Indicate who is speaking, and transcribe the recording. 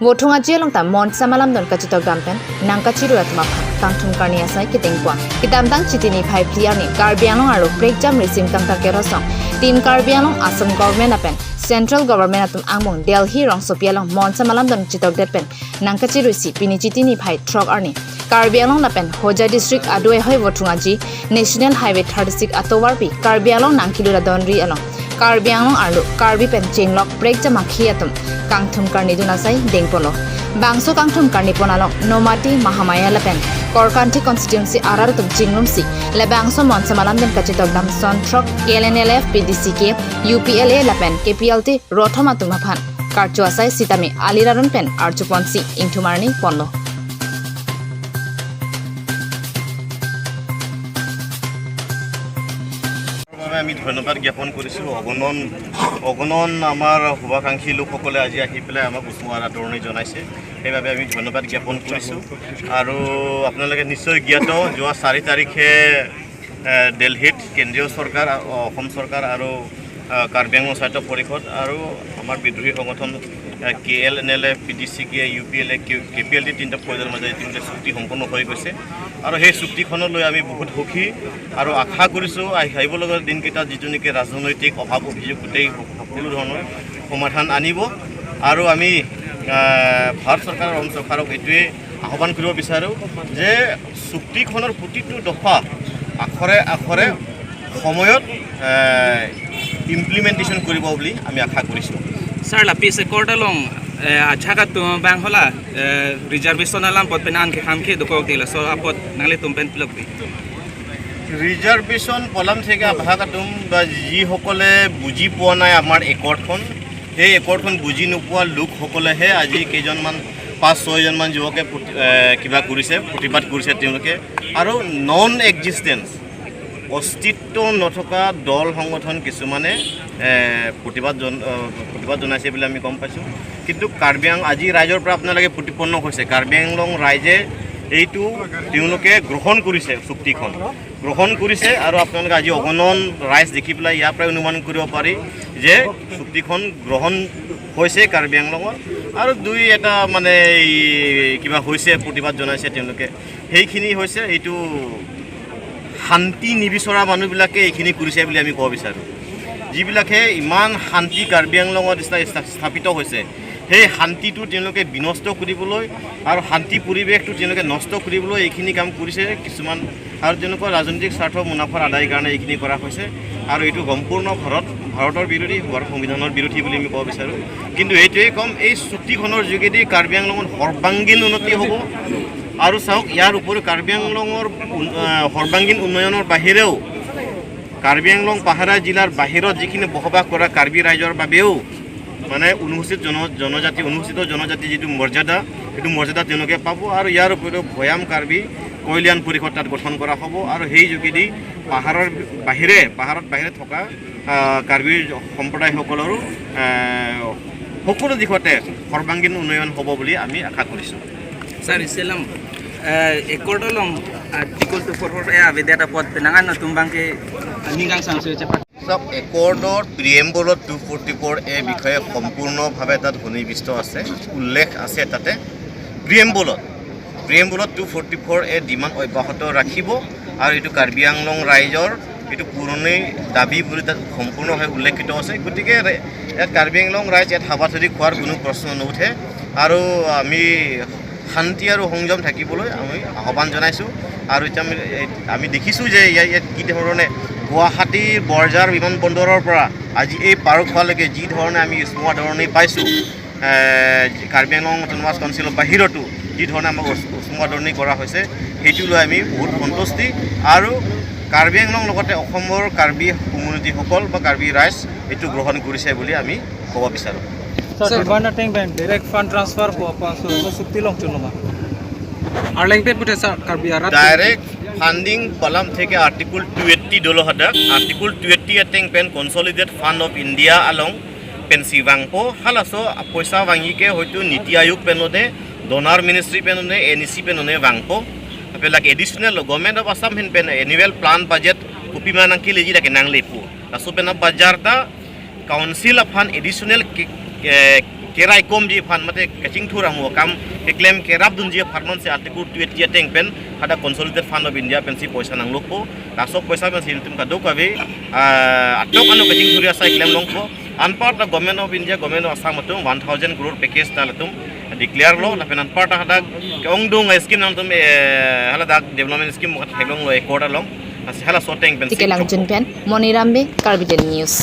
Speaker 1: Vothunga jelong ta mon samalam don kachitok dampen nangka chiru atma kangthum karni asai kitengpua kitamtang chitini phai pliarni Karbi Anglong aro break jam resim kangta kerosong team Karbi Anglong Assam government apen central government atum angmong Delhi rong sopialong mon samalam don chitok depen nangka chiru si pini chitini phai truck arni Karbi Anglong lapen Hojai district adoi hoi vothunga ji national highway 36 atowar pi Karbi Anglong nangkilura donri along Karbi Anglong aru Karbi pen chenglok break jama khiatum kangthum karni dunasai dengpolo bangso kangthum karni ponalong nomati mahamaya lapen korkanti constituency arar tum chinglumsi lebangso monsamalam den kachitok dam son truck KLNLF PDCK UPLA lapen KPLT rothoma tumaphan karcho asai sitami aliraron pen archuponsi ingthumarni ponlo.
Speaker 2: আমি ধন্যবাদ জ্ঞাপন কৰিছোঁ। অগণন আমাৰ শুভাকাংক্ষী লোকসকলে আজি আহি পেলাই আমাক উষ্ম আদৰণি জনাইছে, সেইবাবে আমি ধন্যবাদ জ্ঞাপন কৰিছোঁ। আৰু আপোনালোকে নিশ্চয় জ্ঞাত, যোৱা 4 তাৰিখে দিল্লীত কেন্দ্ৰীয় চৰকাৰ, অসম চৰকাৰ আৰু কাৰ্বি আংলং স্বায়ত্ত পৰিষদ আৰু আমাৰ বিদ্ৰোহী সংগঠন KLNLF, PDCK, UPLA, KPLT তিনিটা ফৌজৰ মাজত ইতিমধ্যে চুক্তি সম্পন্ন হৈ গৈছে। আৰু সেই চুক্তিখনলৈ আমি বহুত সুখী আৰু আশা কৰিছোঁ আহিবলগীয়া দিনকেইটাত যিটো নেকি ৰাজনৈতিক অভাৱ অভিযোগ গোটেই সকলো ধৰণৰ সমাধান আনিব। আৰু আমি ভাৰত চৰকাৰ আৰু অসম চৰকাৰক এইটোৱে আহ্বান কৰিব বিচাৰোঁ যে চুক্তিখনৰ প্ৰতিটো দফা আখৰে আখৰে সময়ত ইমপ্লিমেণ্টেশ্যন কৰিব বুলি আমি আশা কৰিছোঁ।
Speaker 3: Sir, lapis korda long achaga tu bang hola reservation alam pot penan ke hamke dukok dila so apot nangle tumpen plok bi
Speaker 2: reservation পলাম থেকে ভাষাটোম বা যিসকলে বুজি পোৱা নাই আমাৰ একৰ্ডখন, সেই একৰ্ডখন বুজি নোপোৱা লোকসকলেহে আজি কেইজনমান 5-6জনমান যুৱকে কিবা কৰিছে, প্ৰতিবাদ কৰিছে তেওঁলোকে। আৰু নন এক্সিষ্টেঞ্চ, অস্তিত্ব নথকা দল সংগঠন কিছুমানে প্ৰতিবাদ জনাইছে বুলি আমি গম পাইছোঁ। কিন্তু কাৰ্বি আং আজি ৰাইজৰ পৰা আপোনালোকে প্ৰতিপন্ন হৈছে, কাৰ্বি আংলং ৰাইজে এইটো তেওঁলোকে গ্ৰহণ কৰিছে, চুক্তিখন গ্ৰহণ কৰিছে। আৰু আপোনালোকে আজি অগণন ৰাইজ দেখি পেলাই ইয়াৰ পৰাই অনুমান কৰিব পাৰি যে চুক্তিখন গ্ৰহণ হৈছে কাৰ্বি আংলঙত। আৰু দুই এটা মানে কিবা হৈছে, প্ৰতিবাদ জনাইছে তেওঁলোকে, সেইখিনি হৈছে। এইটো শান্তি নিবিচৰা মানুহবিলাকে এইখিনি কৰিছে বুলি আমি ক'ব বিচাৰোঁ। যিবিলাকে ইমান শান্তি কাৰ্বি আংলঙত স্থাপিত হৈছে, সেই শান্তিটো তেওঁলোকে বিনষ্ট কৰিবলৈ আৰু শান্তি পৰিৱেশটো তেওঁলোকে নষ্ট কৰিবলৈ এইখিনি কাম কৰিছে কিছুমান। আৰু তেওঁলোকৰ ৰাজনৈতিক স্বাৰ্থ মুনাফাৰ আদায়ৰ কাৰণে এইখিনি কৰা হৈছে। আৰু এইটো সম্পূৰ্ণ ভাৰতৰ বিৰোধী, ভাৰত সংবিধানৰ বিৰোধী বুলি আমি ক'ব বিচাৰোঁ। কিন্তু এইটোৱেই ক'ম, এই চুক্তিখনৰ যোগেদি কাৰ্বি আংলঙত সৰ্বাংগীন উন্নতি হ'ব। আৰু চাওক, ইয়াৰ উপৰিও কাৰ্বি আংলঙৰ সৰ্বাংগীন উন্নয়নৰ বাহিৰেও কাৰ্বি আংলং পাহাৰীয়া জিলাৰ বাহিৰত যিখিনি বসবাস কৰা কাৰ্বি ৰাইজৰ বাবেও মানে অনুসূচিত জনজাতি, অনুসূচিত জনজাতি যিটো মৰ্যাদা, সেইটো মৰ্যাদা তেওঁলোকে পাব। আৰু ইয়াৰ উপৰিও ভৈয়াম কাৰ্বি কল্যাণ পৰিষদ তাত গঠন কৰা হ'ব। আৰু সেই যোগেদি পাহাৰৰ বাহিৰে, পাহাৰত বাহিৰে থকা কাৰ্বি সম্প্ৰদায়সকলৰো সকলো দিশতে সৰ্বাংগীন উন্নয়ন হ'ব বুলি আমি আশা কৰিছোঁ।
Speaker 3: Sir, isilam ekordolong article 244 A avideta pot penangan no tumbang ke ningang sang su cepat.
Speaker 2: চব একৰ্ডৰ প্ৰিএম্বলত 244 এ বিষয়ে সম্পূৰ্ণভাৱে তাত সন্নিৱিষ্ট আছে, উল্লেখ আছে তাতে। প্ৰিএম্বলত 244 এ ডিমাণ্ড অব্যাহত ৰাখিব। আৰু এইটো কাৰ্বি আংলং ৰাইজৰ এইটো পুৰণি দাবী বুলি তাত সম্পূৰ্ণভাৱে উল্লেখিত আছে। গতিকে ইয়াত কাৰ্বি আংলং ৰাইজ ইয়াত হাবাথুৰি খোৱাৰ কোনো প্ৰশ্ন নুঠে। আৰু আমি শান্তি আৰু সংযম থাকিবলৈ আমি আহ্বান জনাইছোঁ। আৰু এতিয়া আমি দেখিছোঁ যে ইয়াত কি ধৰণে গুৱাহাটীৰ বৰঝাৰ বিমানবন্দৰৰ পৰা আজি এই পাৰখোৱালৈকে যি ধৰণে আমি উষ্ম আদৰণি পাইছোঁ, কাৰ্বি আংলং অট'নমাছ কাউন্সিলৰ বাহিৰতো যি ধৰণে আমাক উষ্ম আদৰণি কৰা হৈছে, সেইটো লৈ আমি বহুত সন্তুষ্টি। আৰু কাৰ্বি আংলং লগতে অসমৰ কাৰ্বি কমিউনিটিসকল বা কাৰ্বি ৰাইজ এইটো গ্ৰহণ কৰিছে বুলি আমি ক'ব বিচাৰোঁ।
Speaker 4: Sir, demand tank bank direct fund transfer
Speaker 2: direct funding palam theke article 280 dolo hadak article 280 ateng pen consolidated fund of India along pen sivangpo halaso poisa wangi ke hoitu Niti Aayog penode donor ministry penode NEC penode wangpo apelak additional government of Assam hin pen annual plan budget kupima nang ki leji lake nang lepu laso pen bajar ta council of fund additional kerai kom ji phan mate kaching thura mu kam ke claim ke rap dun ji pharman se article 20 ateng pen hada Consolidated Fund of India pen si poisa nang lokpo ta sob poisa pen sil tum ka do kabe atok anu kaching thuria sai claim longpo anpar the Government of India, Government of Assam atum 1000 crore package ta latum declare lo lapen anpar ta hada ong dung scheme nang tum hala dak development scheme mo thailong lo accord along hala soteng pen
Speaker 1: Tikelang Junpen, Monirambe, Karbi Daily News.